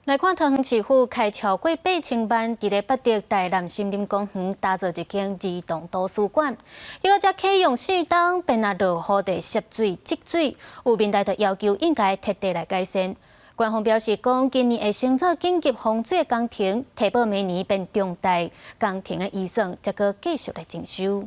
來看桃園市府開超過8000萬，佇咧八德大湳森林公園打造一間兒童圖書館。結果才啟用4冬，便若落雨就濕水積水，有民代就要求應該徹底來改善。官方表示講，今年會先做緊急防水工程，提報明年變重大工程的預算，才閣繼續來徵收。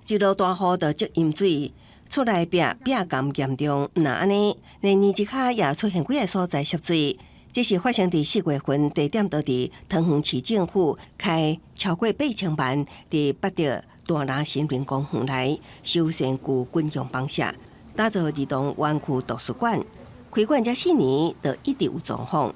一落大雨就積淹水。厝內壁壁癌嚴重，毋但按呢，連泥子跤也出現幾个所在濕水。這是發生佇4月份，地點就佇桃園市政府開超過八千萬，佇八德大湳森林公園內修繕舊軍用房舍，打造兒童園區圖書館。開館這4年，就一直有狀況。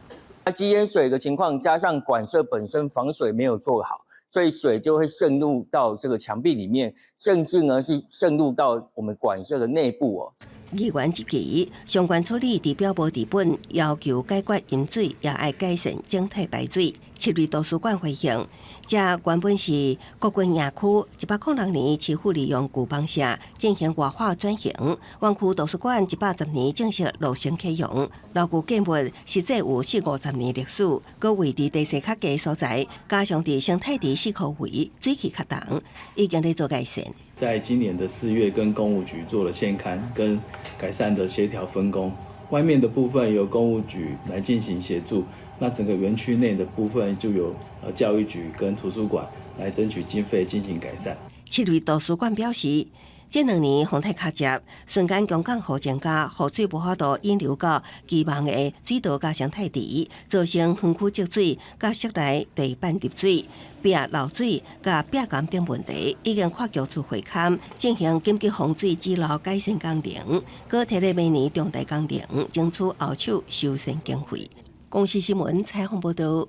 積淹水的情況，加上館舍本身防水沒有做好，所以水就會滲入到這個牆壁裡面，甚至呢是滲入到我們館舍的內部哦。議員質疑相關處理治標無治本，要求解決淹水，也愛改善整體排水。市立圖書館回應，這原本是國軍營區，106年市府利用舊房舍進行活化轉型。園區圖書館110年正式落成啟用，老舊建物實際有四五十年歷史，閣位佇地勢較低所在，加上佇生態池四箍圍，水氣較重，已經咧做改善。在今年的4月，跟工務局做了現勘跟改善的協調分工，外面的部分由工務局來進行協助，那整個園區內的部分就由教育局跟圖書館來爭取經費進行改善。市立圖書館表示，這2年風太較捷，瞬間強降雨增加，雨水無法度引流到期望的水道佮生態池，造成園區積水、佮室內地板入水、壁漏水、佮壁癌等問題，已經跨局處會勘進行緊急防水止漏改善工程，閣提咧明年重大工程爭取後手修繕經費。公視新聞採訪報導。